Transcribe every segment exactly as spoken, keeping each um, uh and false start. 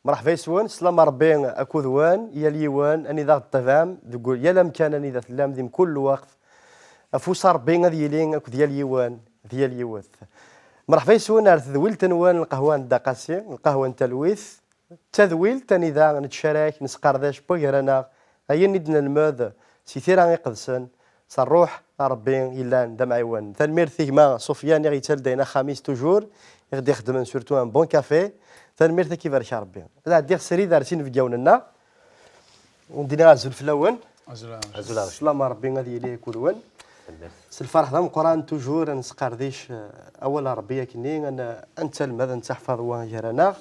Mreḥba yes-wen, sslam n Ṛebbi akked-wen, yal yiwen, anida ɣ-d-tabɛem, deg yal amkan anida tellam, di mkul lweqt. Afus n Ṛebbi ad yili akked yal yiwen, d yal yiwet. Mreḥba yes-wen ar tedwilt-nwen, lqahwa n Dda Qasi, lqahwa n talwit, d tadwilt anida nettcarak, nesqerdec n wagar-aneɣ, ayen i d-nelmed si tira iqedsen, s ṛṛuḥ n Ṛebbi yellan d amɛiwen. Tanemmirt i gma Sofiane i ɣ-yettaldayen axxam-is toujours, i ɣ-d-ixeddmen surtout un bon café. Tanemmirt ad k-ibarek Ṛebbi. Ad ɛeddiɣ srid ar s inebgawen-nneɣ. Wen-d-iniɣ azul fell-awen. Azul a Azul a Sslam n Ṛebbi ad yili akked-wen. S lferḥ d ameqqran toujours ad nesqerdic, eh, awal n Ṛebbi akkenni, ad n-, ad nettalem, ad nettaḥfaḍ wa gar-aneɣ.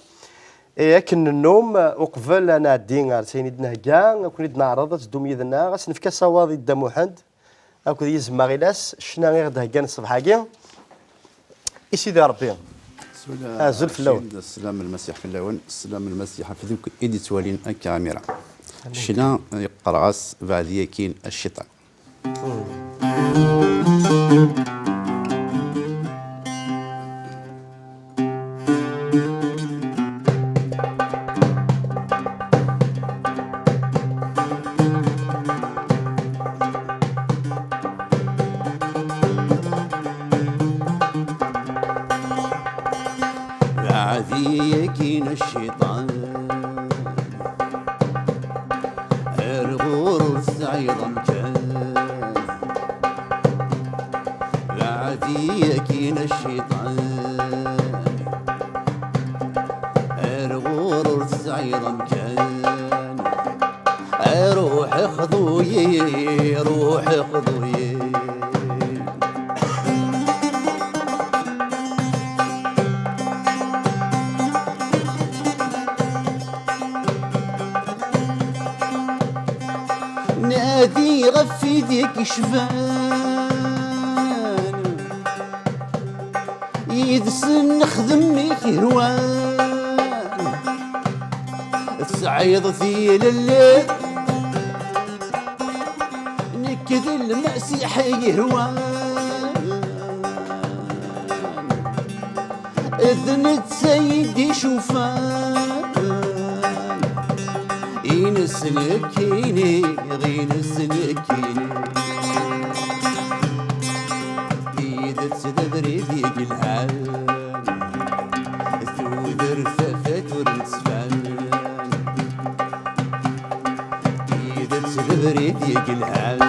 E, akken nennum, uqbel ad nɛeddi ar s ayen i d-nhegga, ad ken-id-neɛreḍ ad teddum yid-neɣ, ad s-nefk asawaḍ i Dda Muḥend akked Yizem Aɣilas, ccna i ɣ-d-heggan ṣṣbeḥ-agi. I Sidi Ṛebbi. Azul fell-awen. Sslam n Lmasiḥ fell-awen, sslam n Lmasiḥ ɣef duk i d-ittwalin akka imir-a. Ccna yeqqar-as: "Beɛdi akkin a cciṭan." Beɛdi akkin a cciṭan, ar ɣur ur tesɛiḍ amkan. Beɛdi akkin a cciṭan, ar ɣur ur tesɛiḍ amkan. Aruḥ xḍu-yi, ruḥ xḍu-yi. Nadi ɣef ideg cban, yid-sen nexdem i k-hwan. Tesɛiḍ tilelli, nekk d Lmasiḥ i yehwan. D netta i d-icufan, ines nekkini, ines nekkini. Tidet d abrid i yelhan, tudert tafat ur nettsfan. Tidet d abrid i yelhan,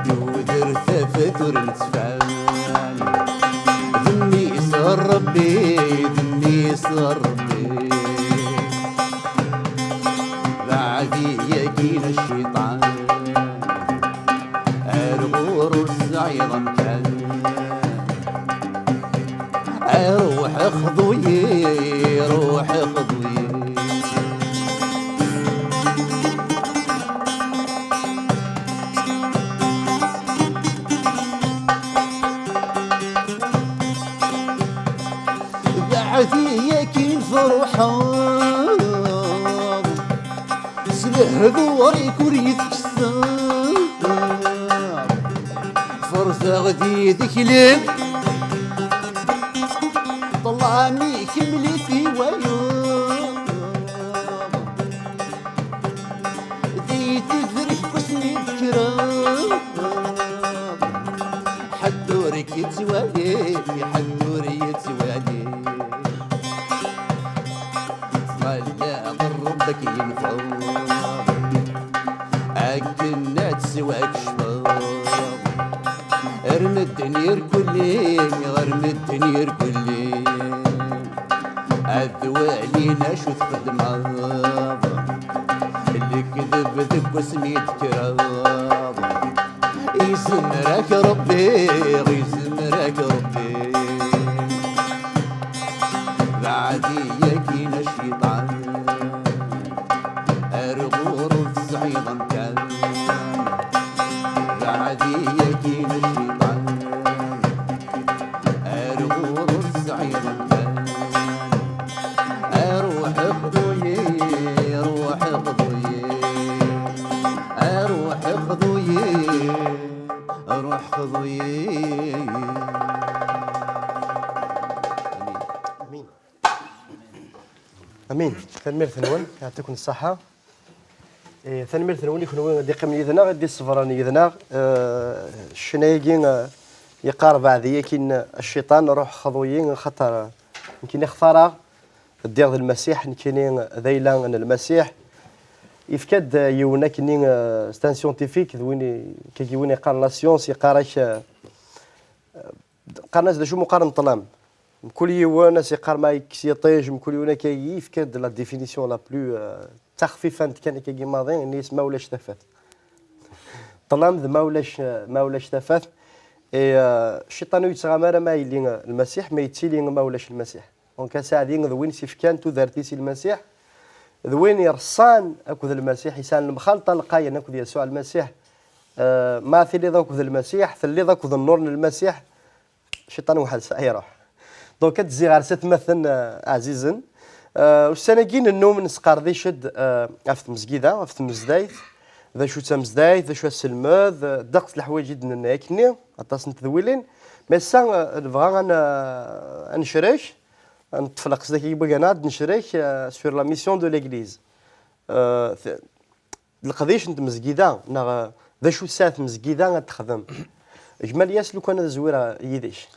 tudert tafat ur nettsfan. D mmi-s n Ṛebbi, d mmi-s n Ṛebbi. Beɛdi akkin a cciṭan, ar ɣur ur tesɛiḍ amkan. Ruḥ xḍu-yi, ruḥ xḍu-yi. Beɛdi akkin truḥeḍ, s lehdur-ik ur yi-tekkseḍ. Ferzeɣ di tikli, ṭṭlam ikemmel-it i wayeḍ. Di tedrikt wasmi d-kkreɣ, ḥedd ur k-yettwali, ḥedd ur yettwali. Ṭṭalleɣ ɣer Ṛebbi ad k-yenfeḍ, akken ad teswakecfeḍ. Ar medden irkelli, ar medden irkelli, ad walin acu txedmeḍ. Lekdeb deg wasmi d-tekkreḍ, izmer-ak Ṛebbi, izmer-ak Ṛebbi. Beɛdi akkin a cciṭan, ar ɣur ur tesɛiḍ amkan. Beɛdi akkin a cciṭan, ar ɣur ur tesɛiḍ amkan. Ruḥ xḍu-yi, ruḥ xḍu-yi, ruḥ xḍu-yi, ruḥ xḍu-yi. Amin. Tanemmirt-nwen, yeɛṭiken ṣṣeḥḥa. Eh, tanemmirt-nwen i kenwi i d-iqqimen yid-neɣ, i d-iṣebren yid-neɣ. Eh, ccna-agi, eh, yeqqar beɛdi-yakin, eh, cciṭan, ruḥ xḍu-yi, xaṭer, eh, nekkini xtareɣ, ddiɣ d Lmasiḥ, nekkini d ayla n Lmasiḥ. Yefka-d, eh, yiwen akkenni, eh, c'est un scientifique, d win i, kagi win yeqqaren la science, yeqqar-ak, eh, qqaren-as d acu mu qqaren ṭṭlam. Mkul yiwen as-iqqar ma yekkes yiṭij, mkul yiwen akkagi, yefka-d la définition la plus, euh, taxfifant kan akkagi maḍi, ini-as ma ulac tafat. Ṭṭlam d ma ulac, ma ulac tafat. Et, euh, cciṭan ur yettɣama ara ma yelli, euh, Lmasiḥ, ma yettili ma ulac Lmasiḥ. Donc, asaɛdi d win s-ifkan tudert-is i Lmasiḥ, d win ireṣṣan akked Lmasiḥ, yesɛan lemxalṭa lqayen akked Yasuɛ Lmasiḥ. Euh, ma tiliḍ akked Lmasiḥ, telliḍ akked nnur n Lmasiḥ, cciṭan weḥd-s ay iruḥ. Donc, ad d-zziɣ ɣer satmaten, euh, ɛzizen. Euh, ussan-agi nennum nesqerdic-d, euh, ɣef tmezgida, ɣef tmezdayt, d acu d tamezdayt, d acu aselmed, euh, ddeqs n leḥwayeǧ i d-nenna akkenni, aṭas n tedwilin. Mais ass-a, euh, nebɣa ad n-, ad necrek, ad neṭṭef lqesd-agi n wigana, ad necrek, euh, sur la mission de l'Église. Euh, t-, leqdic n tmezgida, neɣ, eh, d acu tesɛa tmezgida ad texdem? Gma Lyas, lukan ad zwireɣ yid-k.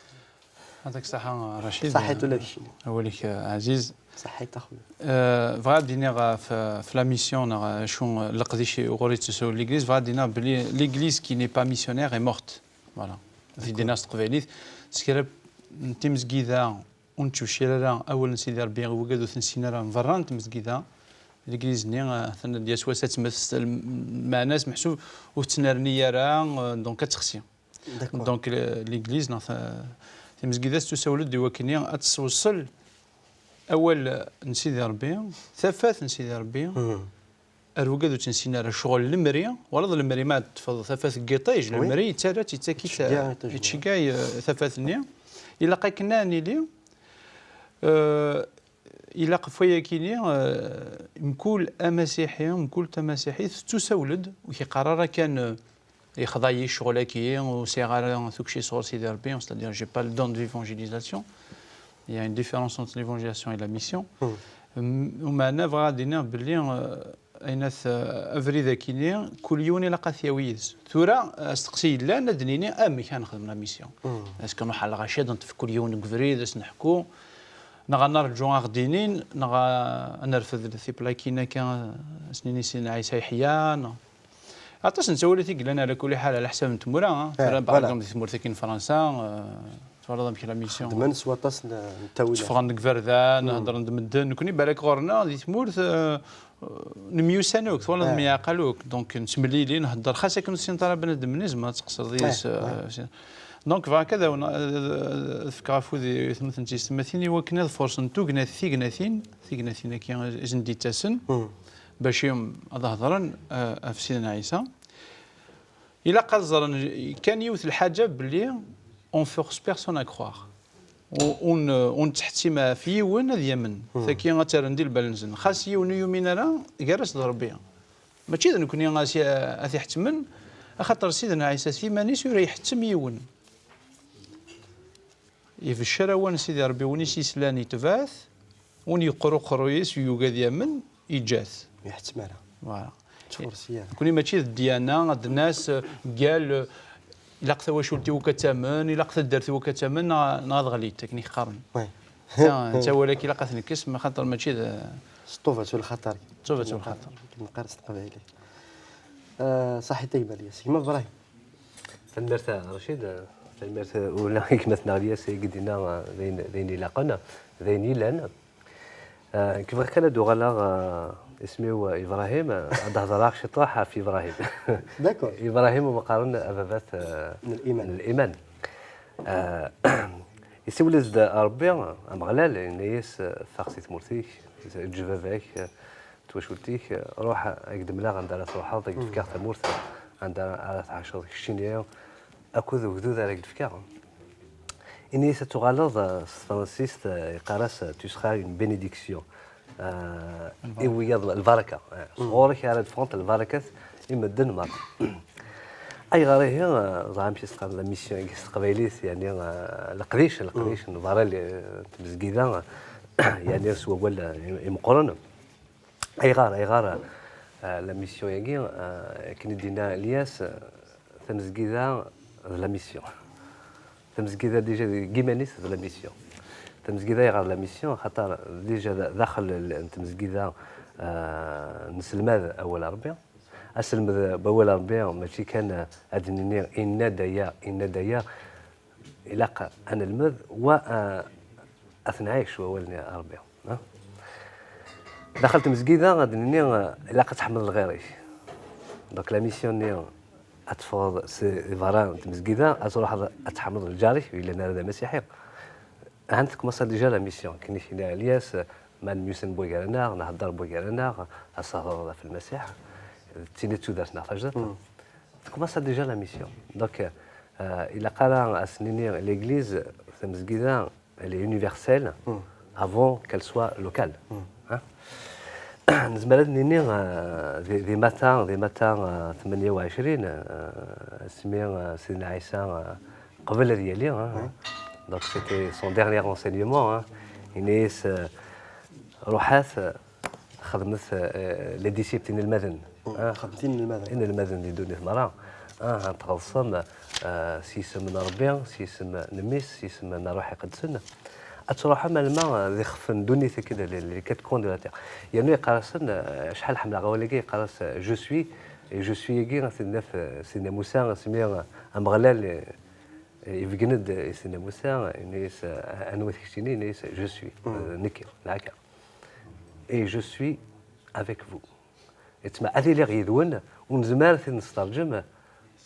Yɛṭik ṣṣeḥḥa, Racid. Ṣaḥit ula d kečč. Awal-ik, eh, ɛziz. Ṣaḥit a xuya. Eh, bɣiɣ ad d-iniɣ ɣef, ɣef la mission, neɣ acu, eh, leqdic uɣur i d-tusa l'église, bɣiɣ ad d-iniɣ belli l'église qui n'est pas missionnaire est morte. Voilà. Ad t-id-iniɣ s teqbaylit. S kra n timezgida ur nettbecciṛ ara awal n Sidi Ṛebbi i wigad ur t-nessin ara n berra n tmezgida. Legliz-nni, eh, atan ad d-yas wass ad temmet, meɛna-s meḥsub ur tettnerni ara, eh, donc ad texsi. D'accord. Donc, le-, l'église, neɣ ta-, timezgida tettusawel-d i wakken ad teswesel awal n Sidi Ṛebbi, tafat n Sidi Ṛebbi, ar wigad ur tt-nessin ara. Ccɣel lemri, walaḍ lemri ma teṭṭfeḍ tafat n yiṭij, oui, lemri yettarra-tt, yettak-itt, yettceggiɛ iṭij-nni, yettceggiɛ, eh, tafat-nni. Ilaq akken ad nili, eh, ilaq ɣef wayakini, eh, mkul amasiḥi, mkul tamasiḥit tettusawel-d, ur k-iqqar ara kan, eh, yexḍa-yi ccɣel-agi, ur sɛiɣ ara tukci sɣur Sidi Ṛebbi, c'est-à-dire, j'ai pas le don de l'évangélisation. Il y a une différence entre l'évangélisation et la mission. Em, umeɛna bɣiɣ ad d-iniɣ belli, eh, ayen at, eh, abrid akini, kul yiwen ilaq ad t-yawi yid-s. Tura, eh, asteqsi yellan, ad d-nini amek ad nexdem la mission. Est-ce que nruḥ ɣer lɣaci, ad neṭṭef kul yiwen deg ubrid, ad s-neḥku, neɣ ad nerǧu ad ɣ-d-inin, neɣ, eh, ad nerfed tiplakin akka, ad s-nini Sidna Ɛisa yeḥya, neɣ Aṭas n ttawil i yellan, ɛla kulli ḥal, ɛla ḥsab n tmura, ah. Eh, tura, par voilà, exemple, di tmurt-agi n Fransa, eh, twalaḍ amek la mission. Xedmen s waṭas n, n ttawilat. Tteffɣen deg iberdan, heddren-d medden. Nekni, balak ɣur-neɣ, di tmurt, eh, nemyussan akk, twalaḍ, eh, myeɛqal akk. Donc, nettemlili, nhedder, xas akken ur tessineḍ ara bnadem-nni, tzemreḍ ad tqeṣṣreḍ yis, eh, eh, si-, donc, bɣiɣ kan ad awen-, ad, ad fkeɣ afud i tmurt n tiyessetmatin i wakken ad furṣen tugna-, tignatin, tignatin-agi i sen-d-yettasen. Bac i ad hedren, eh, ɣef Sidna Ɛisa. Ilaq ad ẓren kan yiwet lḥaǧa, belli on force personne à croire. U-, ur n-, ur nettḥettim ɣef yiwen ad yamen. Tagi ad terren di lbal-nsen. Xas yiwen ur yumin ara, gar-as d Ṛebbi. Mačči d nekni ad s-, ad t-iḥettmen, axaṭer Sidna Ɛisa s yiman-is ur iḥettem yiwen. Ibeccer awal n Sidi Ṛebbi, win i s-yeslan yetbeɛ-t, win yeqqur uqerruy-is yugad yamen, yeǧǧa-t. Ur iḥettem ara. Voilà. Ttfursi ara. Nekni mačči d ddyana, ad d-nas, eh, ggal, eh, ilaq tawacult-iw ad tamen, ilaq taddart-iw ad tamen, neɣ, neɣ ad ɣlint, akken i k-qqaren. Oui. Ta, ta awal-agi ilaq ad t-nekkes, ma xaṭer mačči d, s ṭṭubat u lxaṭer. Ṭṭubat u lxaṭer. Neqqar s teqbaylit. Eh, ṣaḥit a gma Lyas. Gma Brahim. Tanemmirt a Racid, tanemmirt ula i gma-tneɣ Lyas i d-yenna, d ayen, d ayen ilaqen, d ayen yellan. Eh, nekk bɣiɣ kan ad uɣaleɣ, eh, isem-iw, eh, Ibrahim, eh, ad hedreɣ ciṭuḥ ɣef Ibrahim. D'accord. Ibrahim umi qqaren ababat, eh, n liman. N liman. Eh, isiwel-as-d Ṛebbi, Ameɣlal, yenna-yas, eh, ffeɣ si tmurt-ik, eǧǧ baba-k, eh, twacult-ik, eh, ruḥ, ad k-d-mleɣ anda ara truḥeḍ, ad k-d-fkeɣ tamurt, anda ara tɛaceḍ keččini akked ugdud ara k-d-fkeɣ. Ini-as ad tuɣaleḍ, eh, s tefransist, eh, yeqqar-as, eh, tu seras une bénédiction. Eh, i wiyaḍ, lbaraka. Eh, sɣur-k ara d-ffɣent lbarakat i medden merra. Ayɣer ihi, eh, ẓer amek i s-qqaren la mission-agi s teqbaylit, yeɛni, eh, leqdic, leqdic n berra n tmezgida, Yani s wawal, eh, imeqqren. Ayɣer, ayɣer, eh, la mission-agi, eh, akken i d-yenna Lyas, eh, tamezgida d la mission. Tamezgida déjà deg yiman-is d la mission. Tamezgida ayɣer d la mission, xaṭer déjà da- daxel l- n tmezgida, eh, nesselmad awal Ṛebbi. Aselmed n wawal Ṛebbi mačči kan, eh, ad d-nini inna-d aya, inna-d aya. Ilaq ad nelmed wa, eh, ad t-nɛic wawal n Ṛebbi, ha? Daxel tmezgida ad d-nini, eh, ilaq ad tḥemmleḍ lɣir-ik. Donc la mission-nni ad teffɣeḍ si berra n tmezgida, ad truḥeḍ ad tḥemmleḍ lǧar-ik, yellan ara d amasiḥi. Ahat tkumaṣa déjà la mission, akken i k-yenna Lyas, ma nemyussan wway gar-aneɣ, nhedder wway gar-aneɣ, ad s-thedreḍ ɣef Lmasiḥ, d tin i d tudert-nneɣ tajdiṭ. Tkumaṣa déjà la mission. Donc, euh, ilaq ara ad s-nini l'église, tamezgida, elle est universelle avant qu'elle soit locale. Hein? Nezmer ad nini, euh, di, di Mata, di Mata, euh, tmenya u ɛecrin, euh, asmi, euh, Sidna Ɛisa, euh, qbel ad yali, hein. Donc c'était son dernier enseignement, hein. Yenna-yas, euh, ruḥet, euh, xedmet, euh, les disciples, inelmaden. Hein? Xedmet inelmaden. Inelmaden di ddunit merra. Ah, ad tɣeḍsem, euh, s yisem n Ṛebbi, s yisem n Mmi-s, s yisem n Ṛṛuḥ Iqedsen. Ad truḥem alma, euh, d ixef n ddunit, akked les, les quatre coins de la terre. Yernu yeqqar-asen, euh, acḥal ḥemmleɣ awal-agi, yeqqar-as, euh, je suis, et je suis-agi, ad t-naf, euh, Sidna Musa, asmi, euh, Ameɣlal, euh, ibeggen-d i Sidna Musa, yenna-yas, euh, anwa-t keččini? Yenna-yas, je suis, euh, nekki, lɛakar. Et je suis avec vous. Yettma ad iliɣ yid-wen, ur nezmir ad t-nesṭerǧem,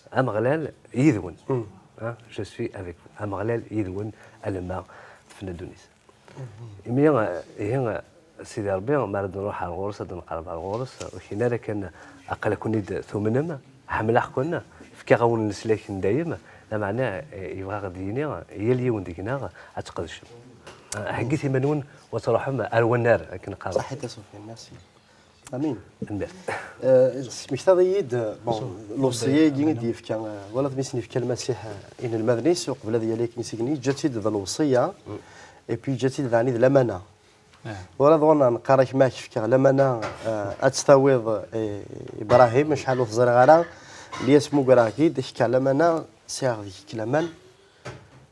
Ameɣlal yid-wen. Hein, je suis avec vous. Ameɣlal yid-wen, alamma tefna ddunit. Imi, eh, ihi, eh, Sidi Ṛebbi, mi ara d-nruḥ ar ɣur-s, ad d-nqerreb ar ɣur-s, ur k-yenna ara kan, aql-aken-id tumnem, ḥemmleɣ-ken, fkiɣ-awen leslak n dayem, lameɛna, eh, yebɣa ad d-yini, yal yiwen deg-neɣ ad tqedcem. Eh, heggit iman-nwen, wa truḥem ar wannar, akken qqaren. Ṣaḥit a Sufyan, merci. Amin. Tanemmirt. Eh, smektaḍ-iyi-d, bon, lewṣiyya-agi i d-yefka, eh, twalaḍ mi sen-yefka Lmasiḥ, eh, inelmaden-is, uqbel ad yali akken i s-igenni, yeǧǧa-tt-id d lewṣiyya, et puis yeǧǧa-tt-id daɣen i d lamana. Twalaḍ ɣur-neɣ neqqar-ak ma ak-fkeɣ lamana, eh, ad tt-tawiḍ, eh, Ibrahim, acḥal ur t-ẓriɣ ara, Lyas, mmugreɣ-k-id, ak-fkeɣ lamana, sɛiɣ deg-k laman,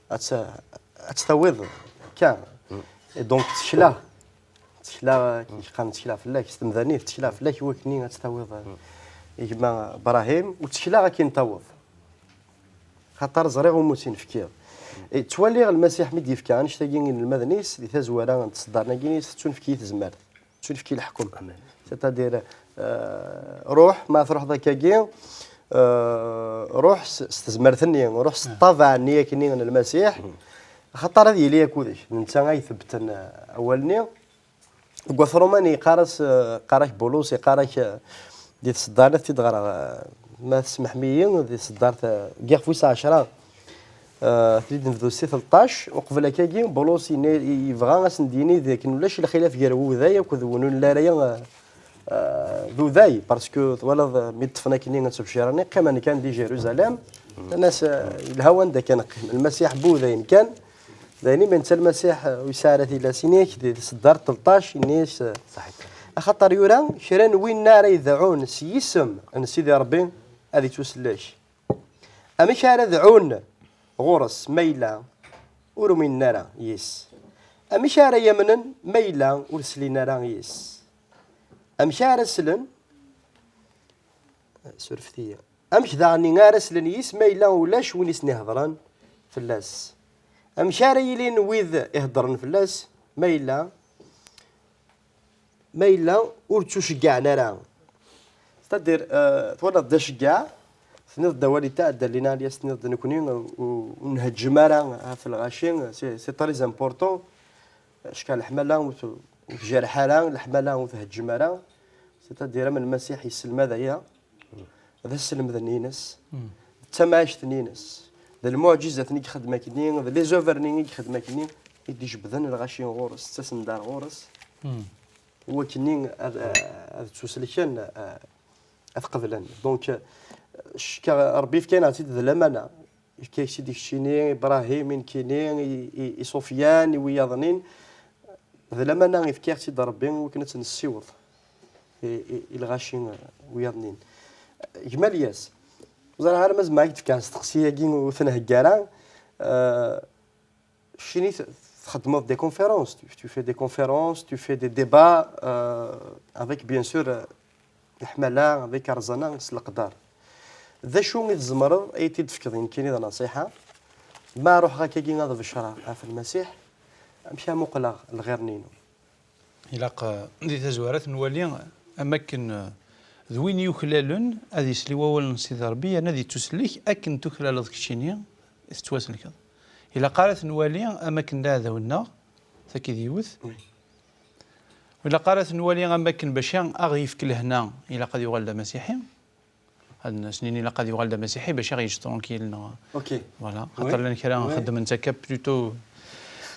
ad tt-, ad tt-tawiḍ, akka. Et donc, ttekleɣ. Ttekleɣ, yeqqaren ttekleɣ fell-ak, s temdanit, ttekleɣ fell-ak i wakken ad tt-tawiḍ, eh, i gma Ibrahim, u ttekleɣ akken taweḍ. Xaṭer ẓriɣ umi tt-in-fkiɣ. Eh, ttwaliɣ Lmasiḥ mi d-yefka annect-agi i inelmaden-is di tazwara n tṣeddar-agi, tettunefk-iyi tezmert, tettunefk-iyi leḥkem. C'est-à-dire, euh, ruḥ, ma truḥeḍ akkagi, euh, ruḥ s, s tezmert-nni, ruḥ s ṭṭabeɛ-nni akkenni n Lmasiḥ, axaṭer ad yili akked-k. D netta ay ithebbten, euh, awal-nni. Deg wat Ṛuman yeqqar-as, eh, yeqqar-ak Bulus, yeqqar-ak, eh, di tseddart, ad t-id-ɣreɣ, eh, ma tesmaḥem-iyi, di tseddart, eh, deg ixef wis ɛecra, eh, ad t-id-nebdu si tleṭṭac, uqbel akkagi, Bulus yenna, yebɣa ad sen-d-yini d akken ulac lxilaf gar wuday akked win ur nelli ara, eh, eh, d uday, parce que twalaḍ, eh, mi ṭṭfen akkenni ad ttbecciren, qqimen kan di Jérusalem, nnan-as, eh, yelha wanda kan neqqim, Lmasiḥ n wudayen kan, d ayen imi netta Lmasiḥ, eh, ur yesɛi ara tilas, ini-ak di, di tseddart tleṭṭac, ini-as, eh, axaṭer yura, kra n win ara yedɛun s yisem n Sidi Ṛebbi ad ittusellek. Amek ara dɛun ɣur-s ma yella ur uminen ara yis? Amek ara yamnen ma yella ur slin ara yis? Amek ara slen? Surfet-iyi. Amek daɣen ara slen yis ma yella ulac win i sen-iheḍren fell-as? Amek ara ilin wid iheddren fell-as ma yella, ma yella ur ttuceggaɛen ara? C'est-à-dire, euh, twalaḍ d aceggeɛ, tenniḍ-d awal yetɛedda, Lina Lyas, tenniḍ-d nekni, euh, ur, ur nheǧǧem ara ɣef lɣaci, c'est, c'est très important. Acka leḥmala ur t-, ur tjerreḥ ara, leḥmala ur theǧǧem ara. C'est-à-dire, am Lmasiḥ yesselmad aya, d aselmed-nni-ines, d tamɛict-nni-ines, d lmuɛǧizat-nni i yexdem akkenni, d les œuvres-nni i yexdem akkenni, i d-ijebden lɣaci ɣur-s, ttasen-d ar ɣur-s, i wakken-nni ad, ad ttuselken, ad qeblen. Donc, cekka Ṛebbi yefka-yaneɣ-tt-id d lamana. Yefka-yak-tt-id i keččini, Ibrahim, i nekkini, i, i, i Sufyan, i wiyaḍ-nni. D lamana, yefka-yaɣ-tt-id Rebbi i wakken ad tt-nessiweḍ i, i, i lɣaci, eh, wiyaḍnin. Gma Lyas, ur ẓriɣ ara ma zemreɣ ad k-d-fkeɣ asteqsi-agi ur t-nheggi ara. Eh, keččini t-, txeddmeḍ des conférences, tu, tu fais des conférences, tu fais des débats, euh, avec bien sûr, euh, leḥmala, avec rrẓana s leqder. D acu i tzemreḍ ad yi-t-id-tefkeḍ i nekkini d nṣiḥa? Ma ruḥeɣ akkagi ad becreɣ ɣef Lmasiḥ, amek ara muqleɣ lɣir-nni-inu? Ilaq, eh, di tazwara ad t-nwali am akken, eh, d win yuklalen ad isel i wawal n Sidi Ṛebbi, yerna ad ittusellek akken tuklaleḍ keččini i tettwaselkeḍ. Ilaq ara ad t-nwali am akken d aɛdaw-nneɣ, tagi d yiwet. Oui. Ilaq ara ad t-nwali am akken bac a-, aɣ-yefk lehna, ilaq ad yuɣal d amasiḥi. Ad n-, as-nini ilaq ad yuɣal d amasiḥi bac a ɣ-yeǧǧ tranquille, neɣ Ok. Voilà. Oui. Xaṭer llan kra Oui. xeddmen-tt akka plutôt.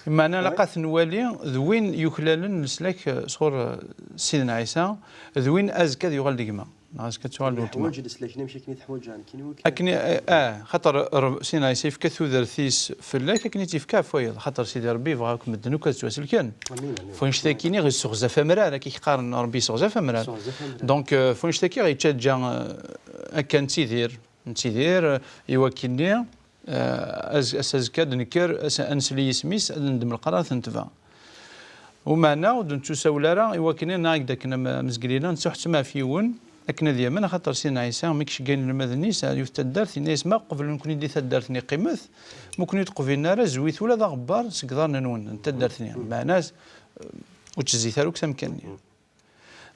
Meɛna ilaq Oui. ad t-nwali d win yuklalen leslak, eh, sɣur, eh, Sidna Ɛisa, d win azekka ad yuɣal d gma, neɣ azekka ad tuɣal d weltma. Yeḥwaǧ leslak-nni, mačči akken i teḥwaǧ nekkini, wakken. Akken i, eh, ah, xaṭer Reb-, Sidna Ɛisa yefka tudert-is fell-ak akken i tt-yefka ɣef wayeḍ, xaṭer Sidi Ṛebbi yebɣa akk medden akk ad ttwaselken. Amin, amin. Ɣef wannect-agi-nni ɣ-isseɣzaf amrar, akka i k-qqaren Ṛebbi yesseɣzaf amrar. Isseɣzaf amrar. Donc, euh, ɣef wannect-agi ɣ-yettaǧǧa, euh, akka nettidir, nettidir, euh, i wakk-nni, euh, az-, ass azekka ad d-nekker, ass, ad nsel i yisem-is, ad nendem leqrar ad t-netbeɛ. Umeɛna ur d-nettusawel ara i wakk-nni, neɣ akken am-, amezgil-ina, nettuḥettem ɣef yiwen, akken ad yamen, axaṭer Sidna Ɛisa, mi iceggen inelmaden-is ar yiwet taddart, yenna-yas, ma qeblen nekkni di taddart-nni, qqimet, ma ur ken-id-qbilen ara, zwit ula d aɣebbar seg iḍarren-nwen, n taddart-nni. Meɛna, ur ttezzit ara akk s amkan-nni.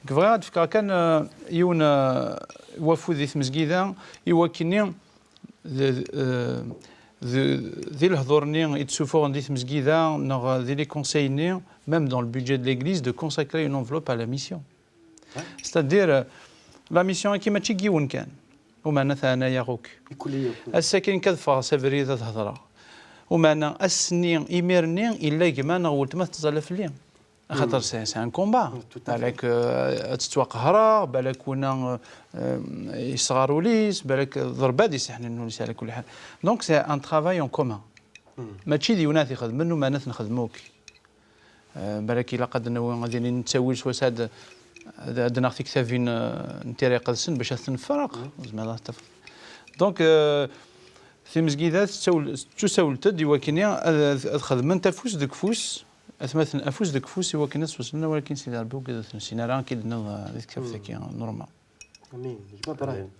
Nekk bɣiɣ ad d-fkeɣ kan, eh, yiwen, eh, wafud di tmezgida, i wakkenni, d, eh, d, di lehdur-nni i d-ssufuɣen di tmezgida, neɣ di les conseils-nni, même dans le budget de l'église, de consacrer une enveloppe à la mission. C'est-à-dire, euh, la mission-agi mačči n yiwen kan. Umeɛna teɛna-yaɣ akk. Ass-agi nekk ad ffɣeɣ s abrid ad hedreɣ. Umeɛna ass-nni, imir-nni, yella gma neɣ weltma tettẓalla fell-i. Axaṭer c'est, c'est un combat. Tout à fait. Balak, euh, ad tettwaqehreɣ, balak winna, euh, euh, yesɣar ul-is, balak d Rebbi ad iseḥnen ul-is, ɛla kulli ḥal. Donc c'est un travail en commun. Mačči d yiwen ad t-ixedmen, umeɛna ad t-nexdem akk. Euh, balak ilaq ad nawi, ad inin nettawil s wass ad, ad, ad naɣ tiktabin, euh, n Tira Iqedsen bac ad t-nefreq. Zemreḍ ad t-tafeḍ. Donc, euh, timezgida tettusawelt-d i wakkenni ad, ad, ad xedment afus deg ufus, atmaten afus deg ufus i wakken ad sweslen awal-agi n Sidi Ṛebbi, ur d-ten-ssin ara, akka i d-tenniḍ, euh, di tektabt-agi, normal. Amin. Gma Brahim.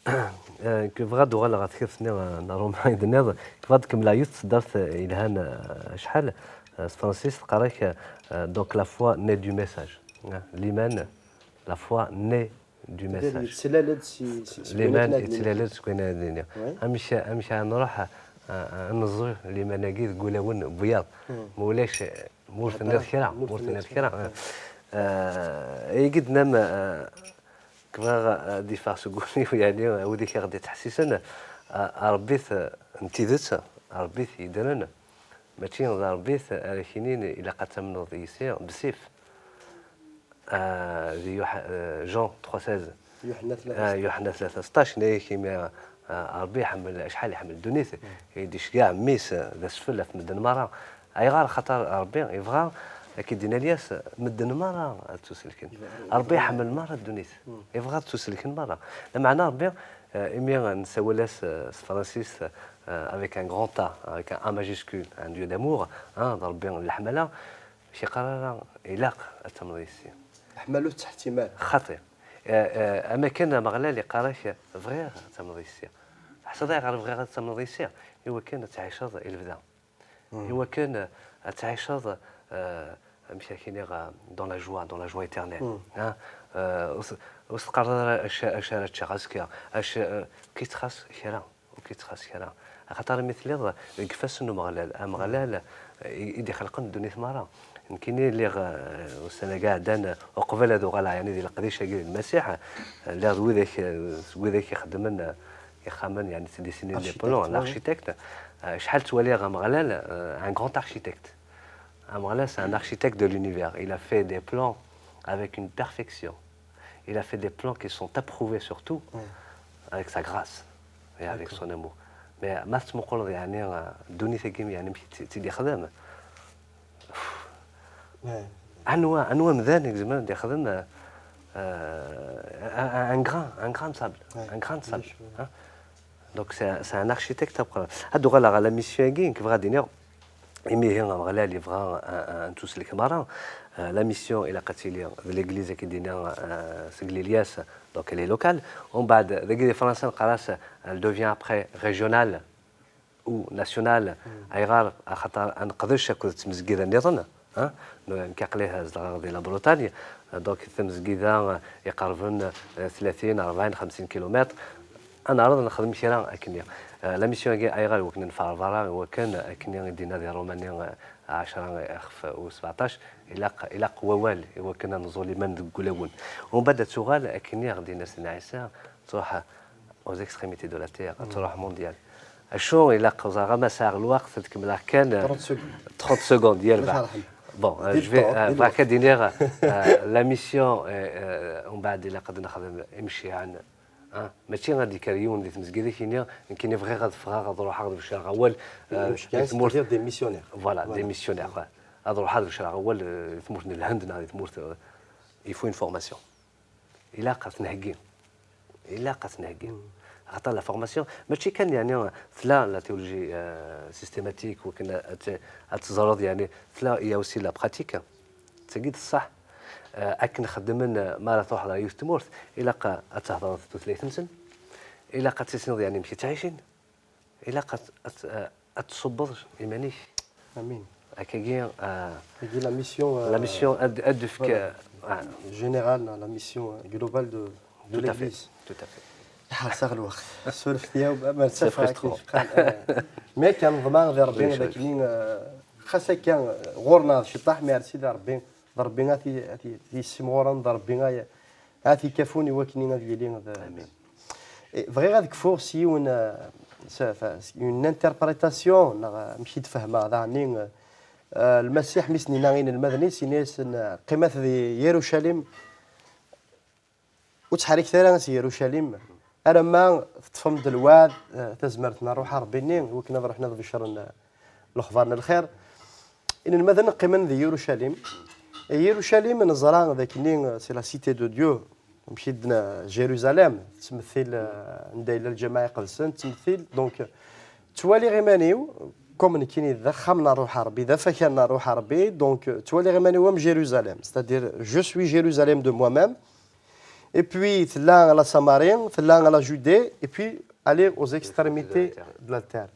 Eh, bɣiɣ ad uɣaleɣ ɣer tektabt-nni, eh, n Ṛuma i d-tenniḍ. Bɣiɣ ad kemmleɣ yiwet n tseddart, eh, yelhan, eh, acḥal, eh, s tefransist teqqar-ak, eh, donc la foi naît du message. Eh, liman, la foi naît du message. Yettlal-d si, si, si liman yettlal-d seg wayen ad d-iniɣ. Oui. Amek, amek ara nruḥ, eh, eh, ad neẓẓu liman-agi deg wulawen n wiyaḍ? Ma ulac, eh, ma ur tenniḍ kra, ma ur tenniḍ kra. Eh, eh, i d-tennam, eh, Bɣiɣ ad d-iffeɣ seg wul-iw, yeɛni, wid i k-aɣ-d-ittḥessisen, a-, aṛebbit n tidet, aṛebbit yeddren, mačči d aṛebbit ara k-inin ilaq ad tamneḍ yis-i, bsif. Ah, di Yuḥ-, ah, Jean trois seize. Yuḥenna tlata seṭṭac. Ah, Yuḥenna tlata seṭṭac, yenna-yak imi, ah, Ṛebbi iḥemmel, acḥal iḥemmel ddunit, i d-iceggeɛ mmi-s d asfel ɣef medden merra. Ayɣer? Xaṭer Ṛebbi yebɣa, akken d-yenna Lyas, medden merra ad ttuselken. Ṛebbi iḥemmel merra ddunit. Yebɣa ad ttuselken merra. Lameɛna Ṛebbi, eh, imi nessawal-as, eh, s tefransist, eh, avec un grand A, avec un A majuscule, un Dieu d'amour, hein, d Ṛebbi n leḥmala, ur yeqqar ara ilaq ad tamneḍ yis-i. Leḥmala ur tettḥettim ara. Xaṭi. Eh, eh, am akken Ameɣlal yeqqar-ak bɣiɣ ad tamneḍ yis-i. Teḥṣiḍ ayɣer bɣiɣ ad tamneḍ yis-i? I wakken ad tɛiceḍ i lebda. I wakken, eh, ad tɛiceḍ, eh, amek ara k-iniɣ, eh, dans la joie, dans la joie éternelle. Hein? Eh, ur s-, ur s-teqqareḍ ara acu, acu ara ččeɣ azekka, acu, eh, ur k-yettxaṣ kra, ur k-yettxaṣ kra. Axaṭer imi telliḍ deg ifassen n Umeɣlal, Ameɣlal, eh, i, i d-ixelqen ddunit merra. Nekkini lliɣ, eh, ussan-agi iɛeddan, eh, uqbel ad uɣaleɣ, yeɛni, di leqdic-agi n Lmasiḥ, eh, lliɣ d widak, eh, d widak ixeddmen, eh, ixxamen, yeɛni, c'est dessiner les plans, l'architecte. Euh, acḥal ttwaliɣ Ameɣlal, euh, un grand architecte. Ameɣlal, c'est un architecte de l'univers. Il a fait des plans avec une perfection. Il a fait des plans qui sont approuvés surtout avec sa grâce et avec son amour. Mais ma tettmuquleḍ, yeɛni, euh, ddunit-agi, yeɛni, amek i tt-, tt-id-yexdem. Anwa, anwa amdan i izemren ad yexdem, euh, euh, un, un grain, un grain de sable, un grain de sable, hein? Donc c'est un, c'est un architecte à part. Ad uɣaleɣ ɣer la mission-agi, nekk bɣiɣ ad d-iniɣ, imihi Ameɣlal yebɣa ad, ad, ad nettuslek merra. Euh, la mission, ilaq ad tili d l'église, akken d-yenna, euh, seg Lillas, donc elle est locale. Umbeɛd, dagi di Fransa neqqar-as, elle devient après régionale ou nationale. Ayɣer? Axaṭer ad neqdec akked tmezgida nniḍen, hein? Nekk aql-i zedɣeɣ di la Bretagne, donc tamezgida, euh, iqerben, euh, tlatin, rebɛin, xemsin kilumitr. Ad neɛreḍ ad nexdem kra akkenni. Euh, la mission-agi, ayɣer i wakken ad neffeɣ ɣer berra, i wakken akkenni i d-yenna di Ṛumani, euh, ɛecra ixef u sbeɛṭac, ilaq, ilaq wawal i wakken ad nẓul iman deg wulawen. Umbeɛd ad tuɣal akkenni i ɣ-d-yenna Sidna Ɛisa, truḥ aux extrémités de la terre, ad truḥ mondial. Acu ilaq, ẓriɣ ama sɛiɣ lweqt ad kemmleɣ kan, euh, trente secondes. Trente secondes, yal ba. Bon, euh, je vais, euh, bɣiɣ ad d-iniɣ, euh, la mission, euh, euh, umbeɛd ilaq ad nexdem imciɛen. Ah, mačči ad d-yekker yiwen di tmezgida ad k-yini, nekkini bɣiɣ ad ffɣeɣ, ad ruḥeɣ ad becreɣ awal, euh, di tmurt. C'est-à-dire des missionnaires. Voilà, des missionnaires, ouais. Ad ruḥeɣ ad becreɣ awal, euh, di tmurt n Lhend neɣ di tmurt, euh, il faut une formation. Ilaq ad t-nheggi. Ilaq ad t-nheggi. Axaṭer la formation, mačči kan, yeɛni, tella la théologie, euh, systématique, wakken ad, ad teẓreḍ, yeɛni, tella, il y a aussi la pratique. Tagi d ṣṣeḥ. Euh, akken xeddmen, euh, mi ara truḥeḍ ɣer yiwet tmurt, ilaq, euh, ad thedreḍ tutlayt-nsen, ilaq ad tissineḍ, yeɛni, amek i ttɛicin, ilaq ad, ad, euh, ad tṣubbeḍ iman-ik. Amin. Akkagi, euh, la mission, euh, ad, ad d-tefk, voilà, euh, générale, la mission, euh, globale de, de l'Église. Tout à fait, tout à fait. Ḥerseɣ lweqt. Suref-iyi, ma ttafeɣ akken tefqan. Mais kan ḍmeɛ di Ṛebbi d akken, euh, xas akka, euh, ɣur-neɣ d ciṭṭaḥ, mais ar Sidi Ṛebbi, d Ṛebbi ad t-, ad t-, ad t-yessimɣuren, d Ṛebbi ad, ad t-ikafun i wakken ad yili d. Amin. Eh, bɣiɣ ad kfuɣ s yiwen, eh, s, f-, s une interprétation, neɣ, eh, amek i d-fehmeɣ, daɣen, eh, eh, Lmasiḥ mi s-nina i inelmaden-is, ini-asen, eh, qqimet di Yirucalim, ur ttḥerriket ara si Yirucalim, alamma teṭṭfem-d lweɛd, eh, tazmert n Ṛṛuḥ Ṛebbi-nni, i wakken ad ruḥen ad becren, eh, lexbar n lxir. Inelmaden qqimen di Yirucalim. Yirucalim, neẓra d akkenni, eh, c'est la cité de Dieu. Amek i d-, Jérusalem, tettmettil, eh, anda yella lǧameɛ iqedsen, tettmettil. Donc, eh, ttwaliɣ iman-iw, comme nekkini d axxam n Ṛṛuḥ Ṛebbi, d afakan n Ṛṛuḥ Ṛebbi, donc, eh, ttwaliɣ iman-iw am Jérusalem, c'est-à-dire, je suis Jérusalem de moi-même. Et puis, tella la Samarie, tella la Judée, et puis, aller aux extrémités de la terre.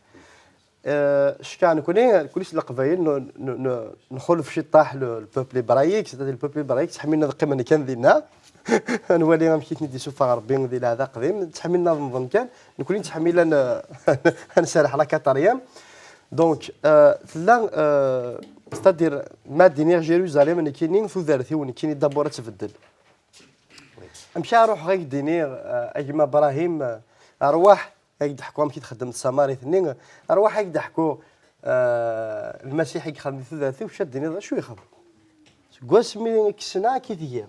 Euh, cekka nekkni, nekkni s Leqbayel, n-, n-, n-, nxulef ciṭṭaḥ le, le peuple hébraïque, c'est-à-dire le peuple hébraïque, ttḥemmilen ad qqimen kan dinna. Ad nwali amek i ten-id-isuffeɣ Ṛebbi di lɛehd aqdim, ttḥemmilen ad nḍen kan, nekkni nettḥemmil ad n-, ad nserreḥ la quatrième. Donc, euh, tella, euh, c'est-à-dire, ma d-iniɣ Jérusalem, nekkini tudert-iw, nekkini d'abord ad tbeddel. Amek ara ruḥeɣ ad k-d-iniɣ, euh, a gma Brahim, euh, rwaḥ, ad k-d-ḥkuɣ amek i txeddem tsamarit-nni, rwaḥ ad k-d-ḥkuɣ, eh, Lmasiḥ i yexdem di tudert-iw, ad d-tiniḍ acu yexdem. Seg wasmi i k-ssneɣ, akka i tgiḍ.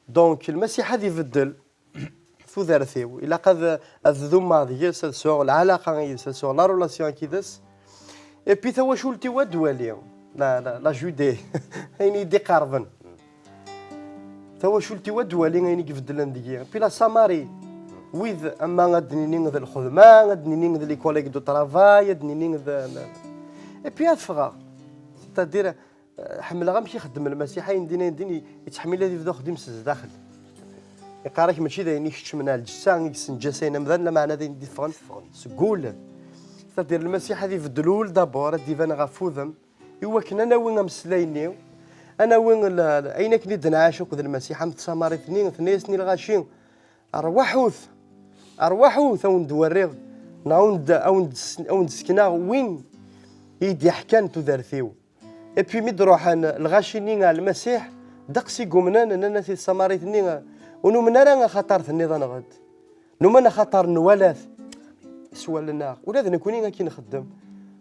Donc, Lmasiḥ ad ibeddel tudert-iw. Ilaq ad, ad dumeɣ deg-s, ad sɛuɣ lɛalaqa yid-s, ad sɛuɣ la relation yid-s. Et puis tawacult-iw ad d-twali, la, la, la Judée, ayen i d-iqerben. Tawacult-iw ad d-twali ayen i ibeddlen deg-i. Et puis la Samarie, wid ama ad d-nini d lxedma, ad d-nini d les collègues de travail, ad d-nini d, et puis ad ffɣeɣ. C'est-à-dire, eh, ḥemmleɣ amek ixeddem Lmasiḥ, ayen din, ayen din, yettḥemmil ad yebdu axeddim s zdaxel. Yeqqar-ak mačči d ayen ikeččmen ar lǧetta, i yessenǧasayen amdan, lameɛna d ayen d-iffɣen seg wul. C'est-à-dire, Lmasiḥ ad ibeddel ul d'abord, ad d-iban ɣef wudem, i wakken ad nawi ameslay-nni, ad nawi l-, l-, ayen akken i d-nɛac akked Lmasiḥ, am tsamarit-nni, tenna-yasen i lɣaci, "Rwaḥut, rwaḥut, a wen-d-werriɣ, neɣ a wen-d-, a wen-d-, a wen-d-sekneɣ win i yi-d-iḥkan tudert-iw." Et puis mi d-ruḥen lɣaci-nni ɣer Lmasiḥ, ddeqs i yumnen, nnan-as i tsamarit-nni, "Ur numen ara axaṭer tenniḍ-aneɣ-d. Numen axaṭer nwala-t s wallen-nneɣ." Ula d nekkni akka i nxeddem.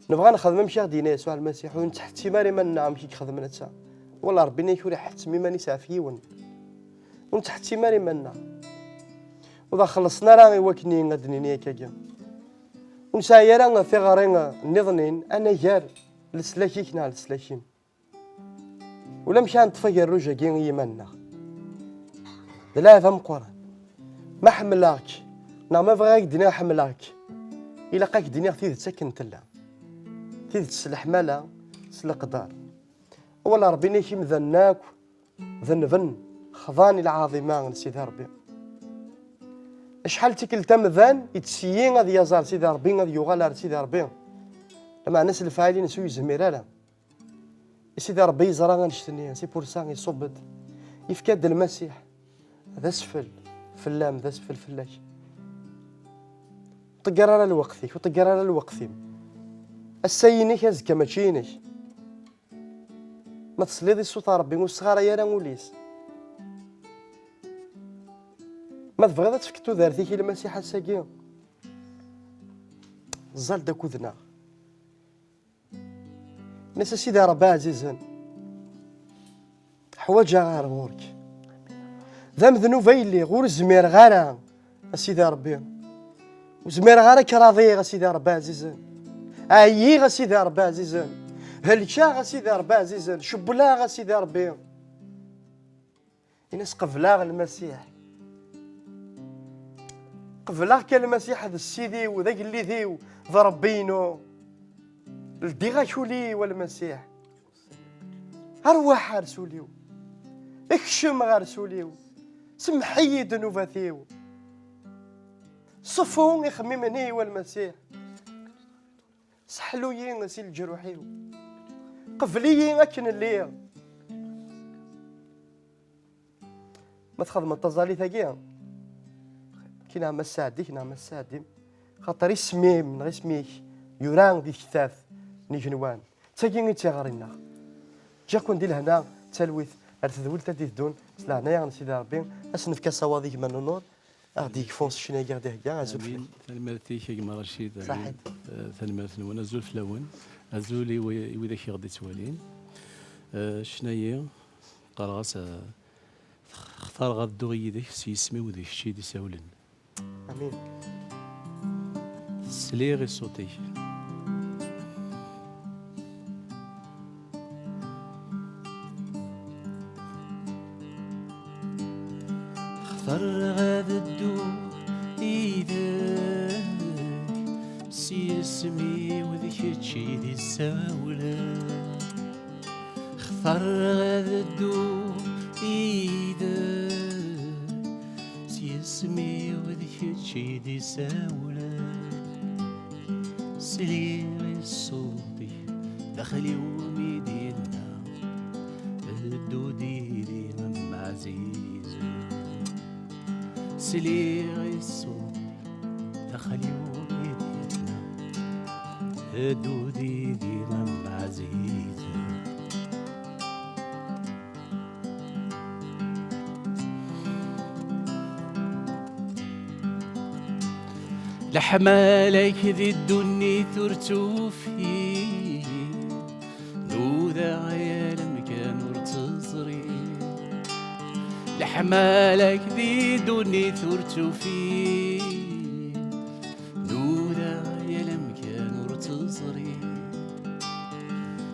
Nebɣa nexdem amek i ɣ-d-yenna Yasuɛ Lmasiḥ, ur nettḥettim ara iman-nneɣ amek i ixeddem netta. Wala Ṛebbi-nni ur iḥettem iman-is ɣef yiwen. Ur nettḥettim ara iman-nneɣ. Ur d aɣ-xellṣen ara i wakken ad d-nini akkagi. Ur nesɛi ara tiɣri nniḍnin anagar leslak-ik neɣ leslak-im. Ulamek ara neṭṭef agerruj-agi i yiman-nneɣ. D lɛib ameqqran. Ma ḥemmleɣ-k, neɣ ma bɣiɣ ad k-d-iniɣ ḥemmleɣ-k, ilaq ad k-d-iniɣ tidet akken tella. Tidet s leḥmala, s leqder. Awal Ṛebbi-nni, imdanen akk denben, xḍan i lɛaḍima n Sidi Ṛebbi. Acḥal d tikkelt amdan yettesyi ad yaẓ ar Sidi Ṛebbi, ad yuɣal ar Sidi Ṛebbi. Lameɛna s lefɛayel-ines ur yezmir ara. I Sidi Ṛebbi yeẓra annect-nni, si pursa iṣubb-d. Yefka-d Lmasiḥ. D asfel fell-am, d asfel fell-ak. Ur ṭegger ara lweqt-ik, ur ṭegger ara lweqt-im. Ass-a inek, azekka mačči inek. Ma tesliḍ i ṣṣut n Ṛebbi, ur sɣaray ara ul-is. Ma tebɣiḍ ad tefkeḍ tudert-ik i Lmasiḥ ass-agi, ẓẓal-d akked-neɣ. Nnas a Sidi Ṛebbi ɛzizen, ḥwaǧeɣ ar ɣur-k. D amednub ay lliɣ, ur zmireɣ ara, a Sidi Ṛebbi. Ur zmireɣ ara ad k-raḍiɣ, a Sidi Ṛebbi ɛzizen. Ɛyiɣ, a Sidi Ṛebbi ɛzizen. Helkeɣ, a Sidi Ṛebbi ɛzizen. Cewwleɣ, a Sidi Ṛebbi. Ini-as qebleɣ Lmasiḥ. Qebleɣ-k a Lmasiḥ d Ssid-iw, d agellid-iw, d Ṛebbi-inu. Ldiɣ-ak ul-iw a Lmasiḥ. Arwaḥ ɣer sul-iw. Ekcem ɣer sul-iw. Semmeḥ-iyi ddnubat-iw. Ṣfu ixemmimen-iw a Lmasiḥ. Seḥlu-yi si leǧruḥ-iw. Qbel-iyi akken lliɣ. Ma txedmeḍ taẓallit-agi, kinaɣ ma sseɛd-ik neɣ ma sseɛd-im, xaṭer isem-im neɣ isem-ik yura di tektabt n yigenwan. D tagi i d tiɣri-nneɣ. Ǧǧiɣ-ken di lehna, d talwit ar tedwilt ad d-iteddun s leɛnaya n Sidi Ṛebbi, ad s-nefk asawaḍ i gma Nunur, ad ɣ-d-yekfu s ccna-agi i ɣ-d-ihegga, azul fell-ak. Amin. Tanemmirt-ik a gma Racid, amin. Saḥit. Eh, tanemmirt-nwen, azul fell-awen, azul i wi-, i widak i ɣ-d-ittwalin. Eh, ccna-yi, qqareɣ-as, eh, xtareɣ ad dduɣ yid-k s yisem-iw d kečč i d-isawlen. Amin. Sliɣ i ṣṣut-ik. Xtareɣ ad dduɣ yid-k s yisem-iw d kečč i d-isawlen. Xtareɣ ad dduɣ yid-k s yisem-iw d kečč i d-isawlen. Sliɣ i ṣṣut-ik daxel-iw mi d-yenna, ddu-d yid-i a mmi ɛzizen. Sliɣ i ṣṣut-ik daxel-iw mi d-yenna, ddu-d yid-i a mmi ɛzizen. Leḥmala-k di ddunit ur tufi, nudaɣ yal amkan ur teẓri. Leḥmala-k di ddunit ur tufi, nudaɣ yal amkan ur teẓri.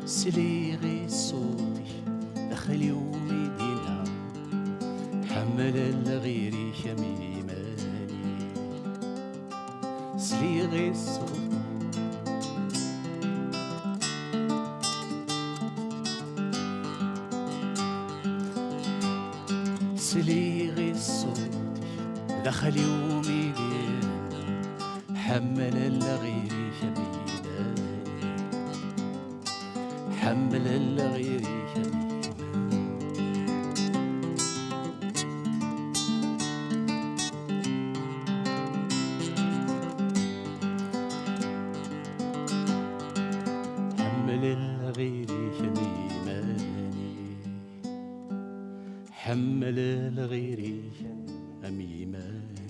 Sliɣ i ṣṣut-ik daxel-iw mi d-yenna, ḥemmel lɣir-ik am iman-ik. Sliɣ i ṣṣut. Sliɣ i ṣṣut-ik daxel-iw mi d-yenna, ḥemmel lɣir-ik am iman-ik. Ḥemmel lɣir-ik am iman. Ḥemmel lɣir-ik am iman-ik. Ḥemmel lɣir-ik am iman-ik.